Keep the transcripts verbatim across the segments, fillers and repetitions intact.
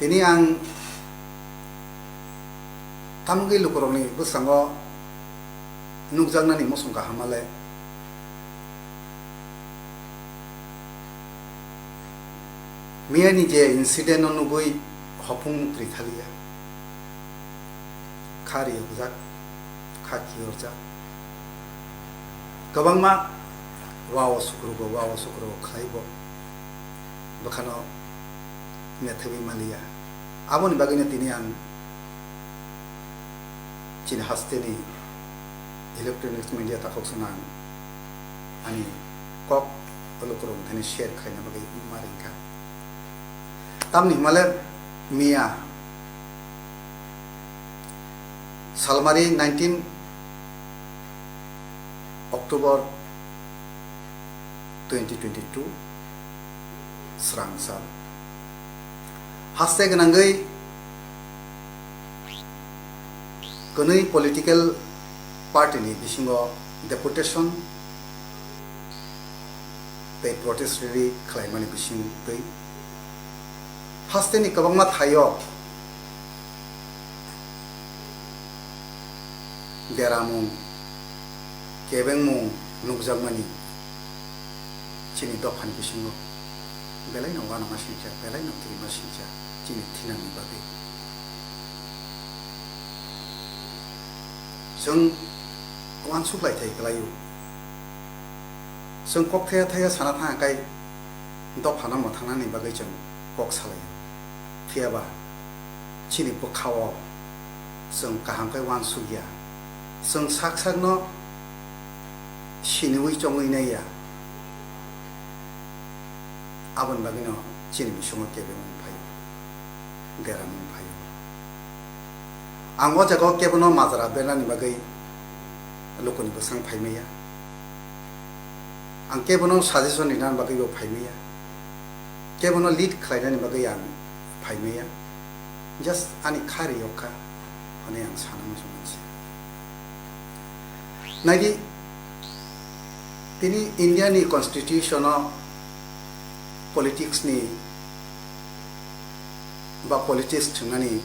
Tini ang tamogwi lukurokni bwskango nukjaknani muchung kaham le miyani je incident no nugwi hopung mukri thaliya, kha riyokjak, kha kiyorjak, kwbangma wao sukrugo, wao sukrugo khlaibo bwkhano methebwi maliya. Aboni bagwino tini ang chini hasteni electronics media takhuk swnang ani kok lukurok thani share khaina bagwi ma ringkha. Tamni himale miya salmari nineteen October twenty twenty-two srang sal. Haste gwnangwi kwnwi political party ni bisingo deputation tei protest rally khlaimani bisingtwi hasteni kwbangma thaio deramung, kebengmung nukjakmani chini dophani bisingo belaino uanama singcha, belaino kirima singcha chini thinangni bagwi. Chwng uansuk lai thai kwlaio. Chwng kok thaya thaya sana thang kai dophano mwthangnani bagwi chwng kok salaio. Phiyaba chini bwkhao chwng kaham khe uansukya. Chwng sak sakno siniwi chongwi naiya. Aboni bagwino chini bisingo kebengmung phaio, deramung phaio. Ang o jaga o kebono majra bernani bagwi lukuni bwsang phaimaya. Ang kebono suggestion rinani bagwi bo phaimaya. Kebono lead khlainani bagwi ang phaimaya. Just ani kha riyokha hwnwi ang sana muchung mansi. Naidi, tini India ni constitution o politics ni ba politics thwngnani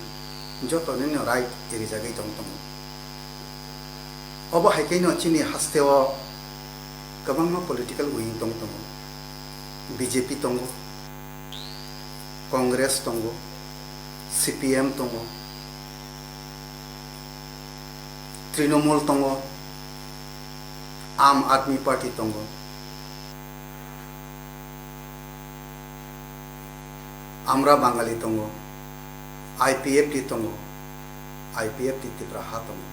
joto nini right rijagwi tong tongo. Obo hai khe no chini haste o kwbangma political wing tong tongo, B J P tongo, Congress tongo, C P M tongo, Trinamool tongo, Aam Aadmi Party tongo, Amra Bangali tongo, I P F T tongo, I P F T Tipra ha tongo.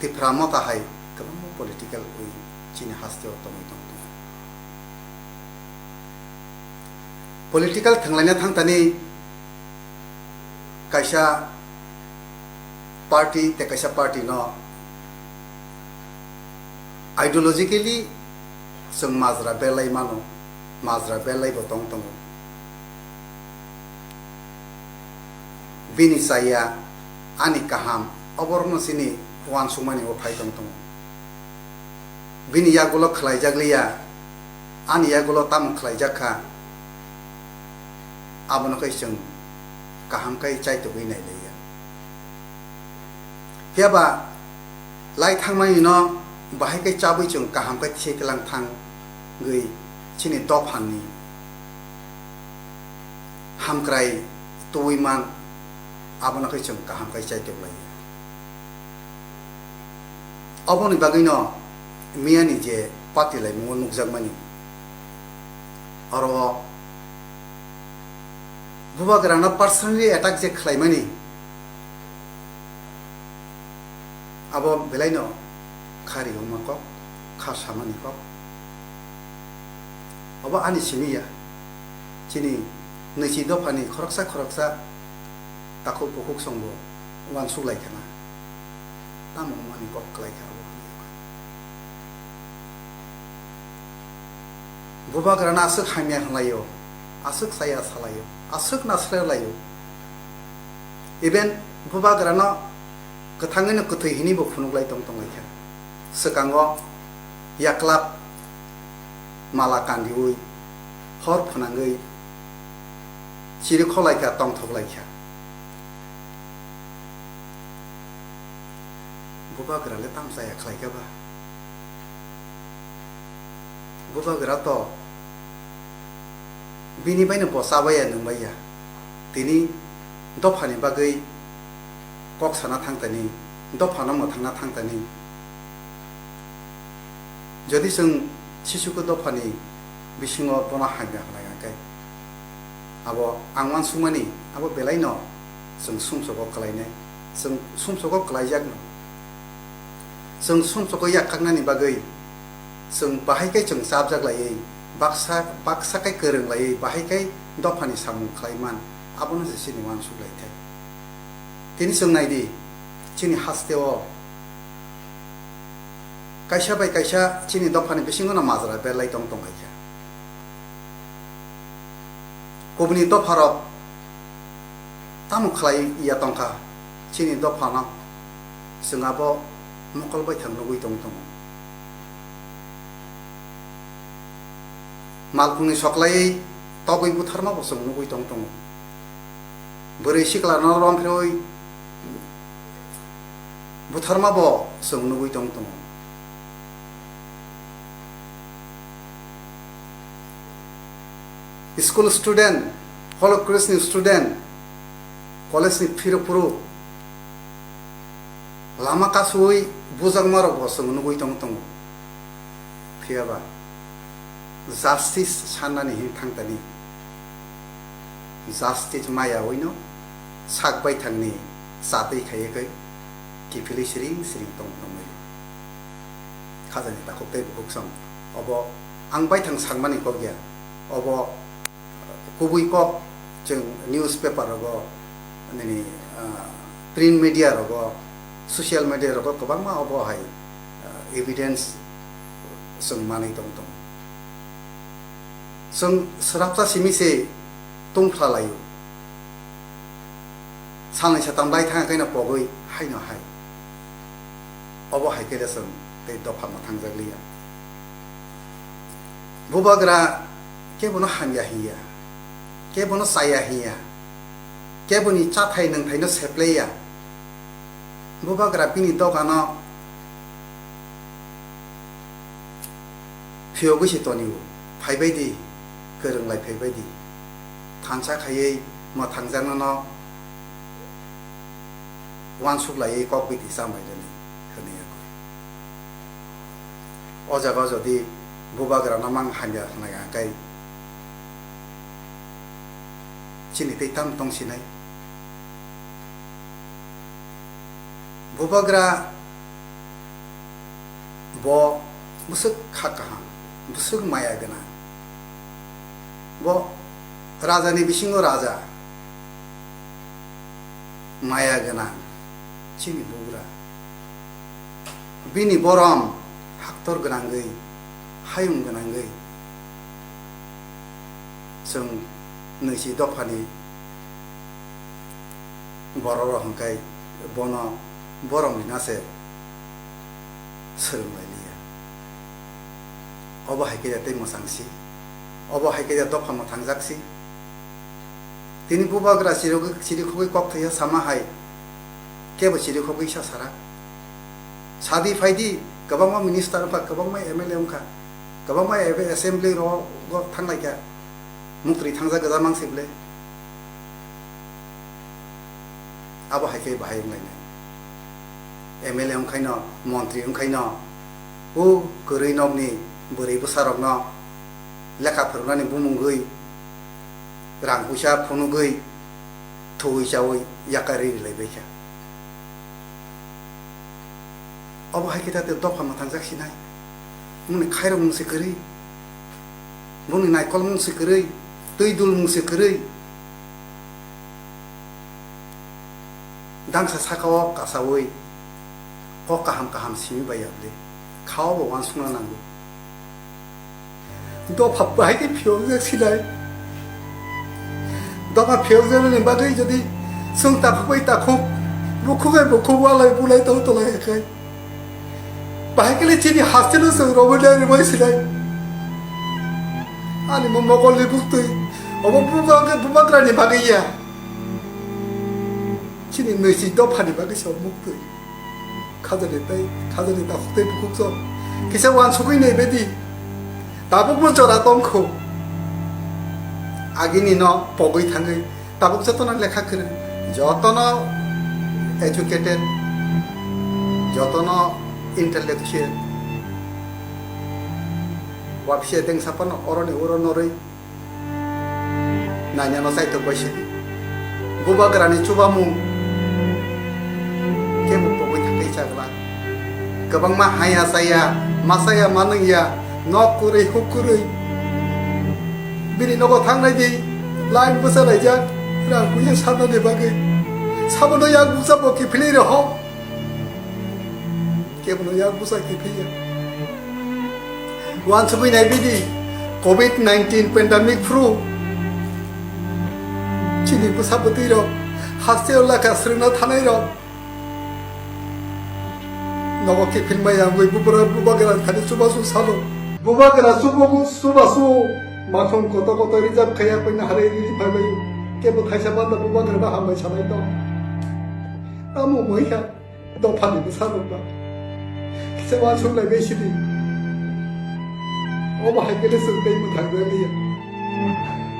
Tipra mota hai kwbangma political wing chini haste o tongwi tong tongo. Political thwnglaina thangtani kaisa party tei kaisa party no ideologically chwng majra berlai mano, majra berlai bo tong tongo. Bini chaya, ani kaham, oborokno chini uansukmani o phai tong tongo. Bini yagulo khlaijak liya, ani yagulo tamo khlaijak kha, abono khe chwng kaham khe chaitugwi nailaiya. Phiyaba lai thangmani no bahai khe chabwi chwng kaham khe thik lang thangwi chini dophani hamkrai tubui man, abono khe chwng kaham khe chaituklaiya. Oboni bagwino miyani je party laimungo nukjakmani, oro bubagrano personally attack je khlaimani, abo belaino kha riyokma kok, kha samani kok. Obo ani simi ya, chini nwichi dophani khoroksa khoroksa takhuk bukhuk songbo uansuk lai khana. Tamo wngmani kok kwlai kha abo. Bubagrano aswk hamya hwnlaio, aswk chaya salaio, aswk nasle laio. Even bubagrano kwthangwino kwthwi hinwi bo phunuk lai tong tong lai kha. Swkango yaklap mala kandiui hor phwnangwi chiri kholaikha, tongthok laikha. Bubagra le tamo chaya khlaikha ba? Bubagra to bini baino bo chabaiya, nwngbaiya. Tini dophani bagwi kok sana thangtani, dophano mwthangna thangtani. Jodi chwng sisuku dophani bisingo bono hamya hwnai hwnkhe, abo ang uansukmani, abo belaino chwng sumsogo kwlainai, chwng sumsogo kwlaijakno. Chwng sumsogo yakkaknani bagwi chwng bahai khe chwng chapjak laiwi, baksa, baksa khe kwrwng laiwi, bahai khe dophani samung khlai man, abono se chini uansuk lai thai. Tini chwng nai di, chini hasteo kaisa bai kaisa chini dophani bisingono majra berlai tong tong hai kha. Kubuni dopharok tamo khlai ya tongkha, chini dophano chwng abo mokol baithang nugwi tong tongo. Malkhungni soklaiwi togwi butharma bo chwng nugwi tong tongo. Bwrwi sikla no romphrewi butharma bo chwng nugwi tong tongo. School student, Holy Cross ni student, college ni phiro phuru lama kasui bujakma rok bo chwng nugwi tong tongo. Phiyaba justice sannani hin thangtani, justice maya wino sak baithangni chatwi khaiwi kiphilwi siring siring tong tongwi. Khajani takhuk tei bukhuk song obo ang baithang sakmani kok ya, obo kubui kok chwng newspaper rogo, nini, ah, print media rogo, social media rogo kwbangma obo hai, ah, evidence chwng manwi tong tongo. Chwng swrapsa simi se tongphla laio. Salnwi satam lai thang khe no pogwi haino hai. Obo hai khe le chwng tei dopha mwthangjak liya. Bubagra kebono hamya hiya, kebono chaya hiya, keboni chathai nwngthaino sepleya. Bubagra bini dogano phiyogwi se tonio, phaibai di, kwrwng lai phaibai di. Thansa khaiwi mwthangjaknano uansuk laiwi kok biti chambai rwni hwnwi ya koi. O jaga o jodi bubagrano mang hamya hwnai hwnkhe chini tei tamo tong sinai? Bubagra bo bwswk kha kaham, bwswk maya gwnang. Bo rajani bisingo raja, maya gwnang chini bugra. Bini borom haktor gwnangwi, hayung gwnangwi chwng nwichi dophani bororok hwnkhe bono borom rina se swrwng lai liya. Obo hai khe tei mwchang si, obo hai khe dopha mwthangjak si. Tini bubagra chirogwi, chirikhogwi kok thaiya sama hai, kebo chirikhogwi sa sara. Sadi phaidi, kwbangma minister wngkha, kwbangma M L A wngkha, kwbangma ebe assembly rogo thanglaikha, muktri thangjak gwja mangsi bwle. Abo hai khe bahai wnglainai. M L A wngkhaino, montri wngkhaino, o kwrwi nokni bwrwi bwsarokno lekha phwrwngnani bumungwi rang puisa phunugwi thuwi chawi yakarwi rilaibaikha. Obo hai khe tate dopha mwthangjak sinai. Boni khairokmung se kwrwi, boni naikolmung se kwrwi, twi dulmung se kwrwi. Dangsa saka o kasawi kok kaham kaham simi bai ya bwle, kha o bo uansukna nango. Dopha bahai khe phiyokjak sinai. Dopha phiyokjaknani bagwi jodi chwng takhuk bai takhuk, bukhuk bai bukhuk, walai bulai tong tonglaikha khe, bahai khe le chini hasteno chwng romwi nai rwmai sinai. Ani mo mokol ni buktwi Obo bubagra ni bagwi ya. Chini nwichi dophani bagwi se muktwi. Khajani tei, khajani takhuk tei bukhuk so. Kisa uansugwi nai bedi. Tabukbo jora tongkho. Agini no pogwi thangwi. Tabuk jotono lekha kwrwng. Jotono educated. Jotono intellectual. Wapsia dengsa phano oroni oro norwi. Nainano chaitok bai sidi. Bubagrani chubamung kebo pogwi thangwi chajak. Kwbangma haya chaya, masaya manwngya, nok kwrwi huk kwrwi. Bini nogo thangnai di, line bwsa laijak, rang kuya sanani bagwi. Sabono yak buksa bo kiphilwi rohok. Kebono yak bwsa kiphilya. Uansugwi nai bidi, covid nineteen pandemic phru chini bwsa bwtwi rok, hasteo laka swrwngna thanai rok. Nogo kiphil maya wngwi bubra bubagra thani chubachu salo. Bubagra chubachu, chubachu, mathung koto koto rijak khaya koina harai riri phaibai. Kebo thaisa banda bubagra no hambai sanai tong. Tamo moi kha. Dophani bwsa rok ba. Kisa uansuk lai bai sidi. Obo hai khe le chwng tei mwthang rw liya.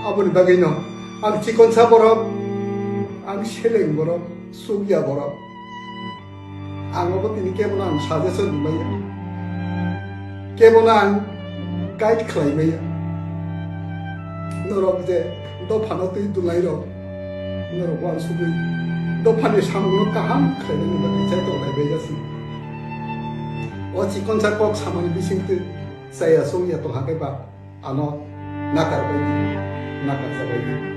Aboni bagwi no ang chikonsa borok, ang seleng borok, sukya borok. Ang obo tini kebono ang suggestion rwmaya. Kebono ang guide khlaimaya. Norok je dophano twi dulai rok. Norok uansugwi dophani samungno kaham khlainani bagwi chaitok lai bai jasini. O chikonsa kok samani bisingtwi chaya songya tongha khe ba ano nakar bai di, nakar jabai di.